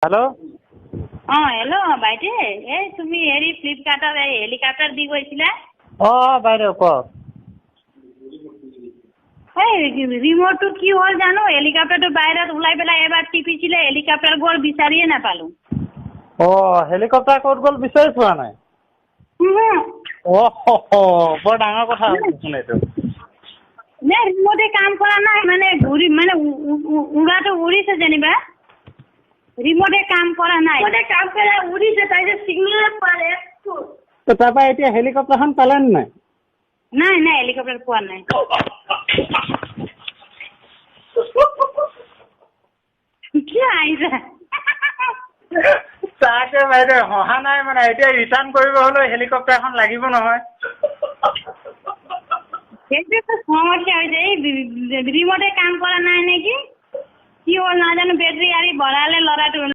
Hello'. অঁ, hello' ভাইটি, এই তুমি হেৰি ফ্লিপকাৰ্টত এই হেলিকপ্টাৰ দি গৈছিলা। অঁ বাইদেউ, কওক। এই ৰিম'টটো কি হ'ল জানো? হেলিকপ্টাৰটো বাহিৰত ওলাই পেলাই এবাৰ টিপিছিলে, হেলিকপ্টাৰ গ'ল, বিচাৰিয়ে নাপালোঁ। অঁ, হেলিকপ্টাৰ ক'ত গ'ল বিচাৰি পোৱা নাই? অঁ, বৰ ডাঙৰ কথা হ'ল এইটো। নে ৰিম'টে কাম কৰা নাই, মানে ঘূৰি মানে উৰাটো উৰিছে যেনিবা, ৰিম'টে কাম কৰা নাই। ৰিম'টে কাম কৰা উৰিছে, তাৰপিছত চিগনেলে পোৱা নাই। তাৰপৰা এতিয়া হেলিকপ্টাৰখন পালে নে নাই? নাই নাই, হেলিকপ্টাৰ পোৱা নাই। কিয় আহিছা? তাকে বাইদেউ, হহা নাই, মানে এতিয়া ৰিটাৰ্ণ কৰিব হ'লেও হেলিকপ্টাৰখন লাগিব নহয়। সেইটোতো সমস্যা হৈছে। এই ৰিম'টে কাম কৰা নাই নেকি, কি হ'ল নাজানো। বেটাৰী আৰি ভৰালে ল'ৰাটো।